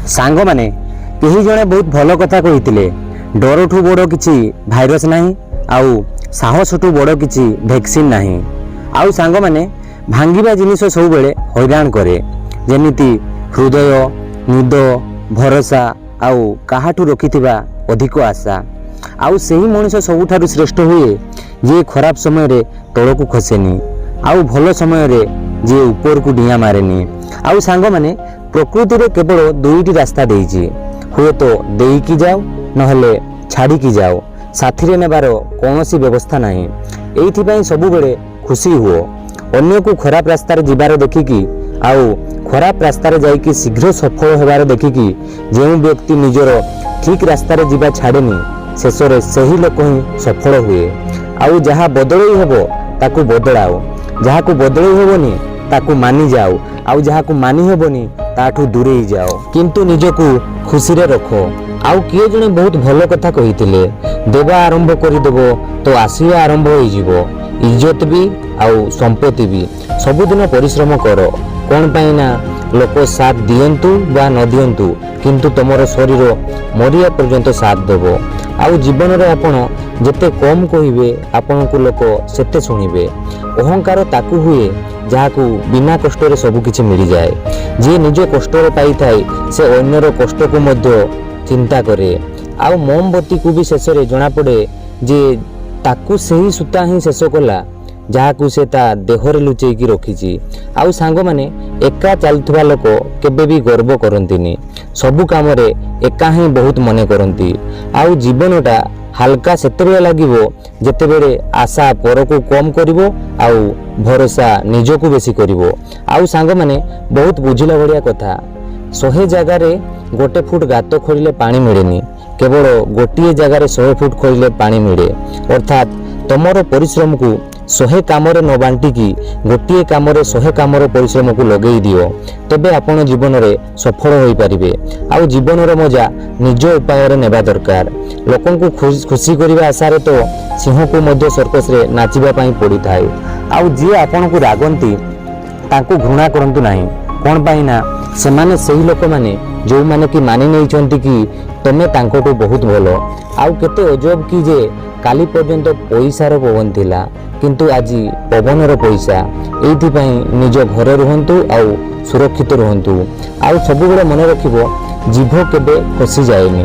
ସାଙ୍ଗମାନେ, କେହି ଜଣେ ବହୁତ ଭଲ କଥା କହିଥିଲେ, ଡରଠୁ ବଡ଼ କିଛି ଭାଇରସ୍ ନାହିଁ ଆଉ ସାହସଠୁ ବଡ଼ କିଛି ଭ୍ୟାକ୍ସିନ୍ ନାହିଁ। ଆଉ ସାଙ୍ଗମାନେ, ଭାଙ୍ଗିବା ଜିନିଷ ସବୁବେଳେ ହଇରାଣ କରେ, ଯେମିତି ହୃଦୟ, ନିଦ, ଭରସା ଆଉ କାହାଠୁ ରଖିଥିବା ଅଧିକ ଆଶା। ଆଉ ସେହି ମଣିଷ ସବୁଠାରୁ ଶ୍ରେଷ୍ଠ ହୁଏ, ଯିଏ ଖରାପ ସମୟରେ ତଳକୁ ଖସେନି ଆଉ ଭଲ ସମୟରେ ଯିଏ ଉପରକୁ ଡିଆଁ ମାରେନି। ଆଉ ସାଙ୍ଗମାନେ, ପ୍ରକୃତିରେ କେବଳ ଦୁଇଟି ରାସ୍ତା ଦେଇଛି, ହୁଏତ ଦେଇକି ଯାଅ, ନହେଲେ ଛାଡ଼ିକି ଯାଅ। ସାଥିରେ ନେବାର କୌଣସି ବ୍ୟବସ୍ଥା ନାହିଁ। ଏଇଥିପାଇଁ ସବୁବେଳେ ଖୁସି ହୁଅ। ଅନ୍ୟକୁ ଖରାପ ରାସ୍ତାରେ ଯିବାର ଦେଖିକି ଆଉ ଖରାପ ରାସ୍ତାରେ ଯାଇକି ଶୀଘ୍ର ସଫଳ ହେବାର ଦେଖିକି ଯେଉଁ ବ୍ୟକ୍ତି ନିଜର ଠିକ୍ ରାସ୍ତାରେ ଯିବା ଛାଡ଼େନି, ଶେଷରେ ସେହି ଲୋକ ହିଁ ସଫଳ ହୁଏ। ଆଉ ଯାହା ବଦଳେଇ ହେବ, ତାକୁ ବଦଳାଅ। ଯାହାକୁ ବଦଳେଇ ହେବନି, ତାକୁ ମାନିଯାଅ। ଆଉ ଯାହାକୁ ମାନି ହେବନି, ତାଠୁ ଦୂରେଇ ଯାଅ, କିନ୍ତୁ ନିଜକୁ ଖୁସିରେ ରଖ। ଆଉ କିଏ ଜଣେ ବହୁତ ଭଲ କଥା କହିଥିଲେ, ଦେବା ଆରମ୍ଭ କରିଦେବ ତ ଆସିବା ଆରମ୍ଭ ହେଇଯିବ, ଇଜ୍ଜତ ବି ଆଉ ସମ୍ପତ୍ତି ବି। ସବୁଦିନ ପରିଶ୍ରମ କର। କ'ଣ ପାଇଁ ନା ଲୋକ ସାଥ ଦିଅନ୍ତୁ ବା ନ ଦିଅନ୍ତୁ, କିନ୍ତୁ ତମର ଶରୀର ମରିବା ପର୍ଯ୍ୟନ୍ତ ସାଥ ଦେବ। ଆଉ ଜୀବନରେ ଆପଣ ଯେତେ କମ୍ କହିବେ, ଆପଣଙ୍କୁ ଲୋକ ସେତେ ଶୁଣିବେ। ଅହଙ୍କାର ତାକୁ ହୁଏ, ଯାହାକୁ ବିନା କଷ୍ଟରେ ସବୁ କିଛି ମିଳିଯାଏ। ଯିଏ ନିଜ କଷ୍ଟରେ ପାଇଥାଏ, ସେ ଅନ୍ୟର କଷ୍ଟକୁ ମଧ୍ୟ ଚିନ୍ତା କରେ। ଆଉ ମୋମବତୀକୁ ବି ଶେଷରେ ଜଣାପଡ଼େ ଯେ ତାକୁ ସେହି ସୂତା ହିଁ ଶେଷ କଲା, ଯାହାକୁ ସେ ତା ଦେହରେ ଲୁଚେଇକି ରଖିଛି। ଆଉ ସାଙ୍ଗମାନେ, ଏକା ଚାଲୁଥିବା ଲୋକ କେବେ ବି ଗର୍ବ କରନ୍ତିନି। ସବୁ କାମରେ ଏକା ହିଁ ବହୁତ ମନେ କରନ୍ତି। ଆଉ ଜୀବନଟା ହାଲକା ସେତେବେଳେ ଲାଗିବ, ଯେତେବେଳେ ଆଶା ପରକୁ କମ୍ କରିବ ଆଉ ଭରସା ନିଜକୁ ବେଶୀ କରିବ। ଆଉ ସାଙ୍ଗମାନେ, ବହୁତ ବୁଝିଲା ଭଳିଆ କଥା, 100 ଜାଗାରେ 1 ଫୁଟ ଗାତ ଖୋଳିଲେ ପାଣି ମିଳେନି, କେବଳ ଗୋଟିଏ ଜାଗାରେ 100 ଫୁଟ ଖୋଳିଲେ ପାଣି ମିଳେ। ଅର୍ଥାତ୍ ତମର ପରିଶ୍ରମକୁ 100 କାମରେ ନ ବାଣ୍ଟିକି ଗୋଟିଏ କାମରେ 100 କାମର ପରିଶ୍ରମକୁ ଲଗେଇ ଦିଅ, ତେବେ ଆପଣ ଜୀବନରେ ସଫଳ ହୋଇପାରିବେ। ଆଉ ଜୀବନର ମଜା ନିଜ ଉପାୟରେ ନେବା ଦରକାର। ଲୋକଙ୍କୁ ଖୁସି କରିବା ଆଶାରେ ତ ସିଂହକୁ ମଧ୍ୟ ସର୍କସରେ ନାଚିବା ପାଇଁ ପଡ଼ିଥାଏ। ଆଉ ଯିଏ ଆପଣଙ୍କୁ ରାଗନ୍ତି, ତାଙ୍କୁ ଘୃଣା କରନ୍ତୁ ନାହିଁ। କ'ଣ ପାଇଁ ନା ସେମାନେ ସେହି ଲୋକମାନେ, ଯେଉଁମାନେ କି ମାନି ନେଇଛନ୍ତି କି ତମେ ତାଙ୍କଠୁ ବହୁତ ଭଲ। ଆଉ କେତେ ଅଜବ କି ଯେ କାଲି ପର୍ଯ୍ୟନ୍ତ ପଇସାର ପବନ ଥିଲା, କିନ୍ତୁ ଆଜି ପବନର ପଇସା। ଏଇଥିପାଇଁ ନିଜ ଘରେ ରୁହନ୍ତୁ ଆଉ ସୁରକ୍ଷିତ ରୁହନ୍ତୁ। ଆଉ ସବୁବେଳେ ମନେ ରଖିବ, ଜିଭ କେବେ ଖସିଯାଏନି।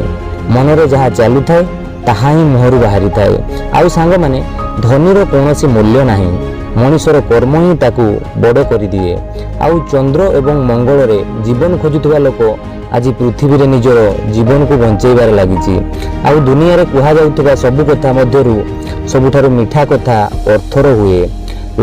ମନରେ ଯାହା ଚାଲୁଥାଏ, ତାହା ହିଁ ମୁହଁରୁ ବାହାରିଥାଏ। ଆଉ ସାଙ୍ଗମାନେ, ଧନୀର କୌଣସି ମୂଲ୍ୟ ନାହିଁ। ମଣିଷର କର୍ମ ହିଁ ତାକୁ ବଡ଼ କରିଦିଏ। ଆଉ ଚନ୍ଦ୍ର ଏବଂ ମଙ୍ଗଳରେ ଜୀବନ ଖୋଜୁଥିବା ଲୋକ ଆଜି ପୃଥିବୀରେ ନିଜର ଜୀବନକୁ ବଞ୍ଚେଇବାରେ ଲାଗିଛି। ଆଉ ଦୁନିଆରେ କୁହାଯାଉଥିବା ସବୁ କଥା ମଧ୍ୟରୁ ସବୁଠାରୁ ମିଠା କଥା ଅର୍ଥର ହୁଏ।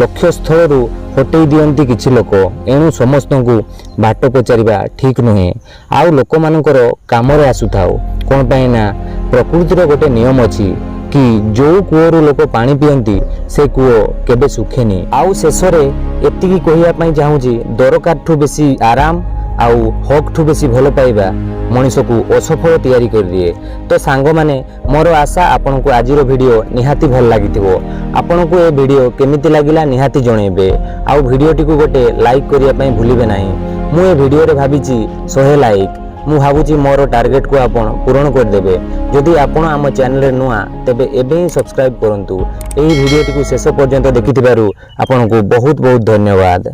ଲକ୍ଷ୍ୟସ୍ଥଳରୁ ହଟେଇ ଦିଅନ୍ତି କିଛି ଲୋକ। ଏଣୁ ସମସ୍ତଙ୍କୁ ବାଟ ପଚାରିବା ଠିକ୍ ନୁହେଁ। ଆଉ ଲୋକମାନଙ୍କର କାମରେ ଆସୁଥାଉ। କ'ଣ ପାଇଁ ନା ପ୍ରକୃତିର ଗୋଟେ ନିୟମ ଅଛି କି ଯୋଉ କୂଅରୁ ଲୋକ ପାଣି ପିଅନ୍ତି, ସେ କୂଅ କେବେ ଶୁଖେନି। ଆଉ ଶେଷରେ ଏତିକି କହିବା ପାଇଁ ଚାହୁଁଛି, ଦରକାରଠୁ ବେଶୀ ଆରାମ ଆଉ ହକ୍ଠୁ ବେଶୀ ଭଲ ପାଇବା ମଣିଷକୁ ଅସଫଳ ତିଆରି କରିଦିଏ। ତ ସାଙ୍ଗମାନେ, ମୋର ଆଶା ଆପଣଙ୍କୁ ଆଜିର ଭିଡ଼ିଓ ନିହାତି ଭଲ ଲାଗିଥିବ। ଆପଣଙ୍କୁ ଏ ଭିଡ଼ିଓ କେମିତି ଲାଗିଲା, ନିହାତି ଜଣେଇବେ। ଆଉ ଭିଡ଼ିଓଟିକୁ ଗୋଟେ ଲାଇକ୍ କରିବା ପାଇଁ ଭୁଲିବେ ନାହିଁ। ମୁଁ ଏ ଭିଡ଼ିଓରେ ଭାବିଛି 100 ଲାଇକ୍। ମୁଁ ଭାବୁଛି ମୋର ଟାର୍ଗେଟକୁ ଆପଣ ପୂରଣ କରିଦେବେ। ଯଦି ଆପଣ ଆମ ଚ୍ୟାନେଲରେ ନୂଆ, ତେବେ ଏବେ ହିଁ ସବସ୍କ୍ରାଇବ୍ କରନ୍ତୁ। ଏହି ଭିଡ଼ିଓଟିକୁ ଶେଷ ପର୍ଯ୍ୟନ୍ତ ଦେଖିଥିବାରୁ ଆପଣଙ୍କୁ ବହୁତ ବହୁତ ଧନ୍ୟବାଦ।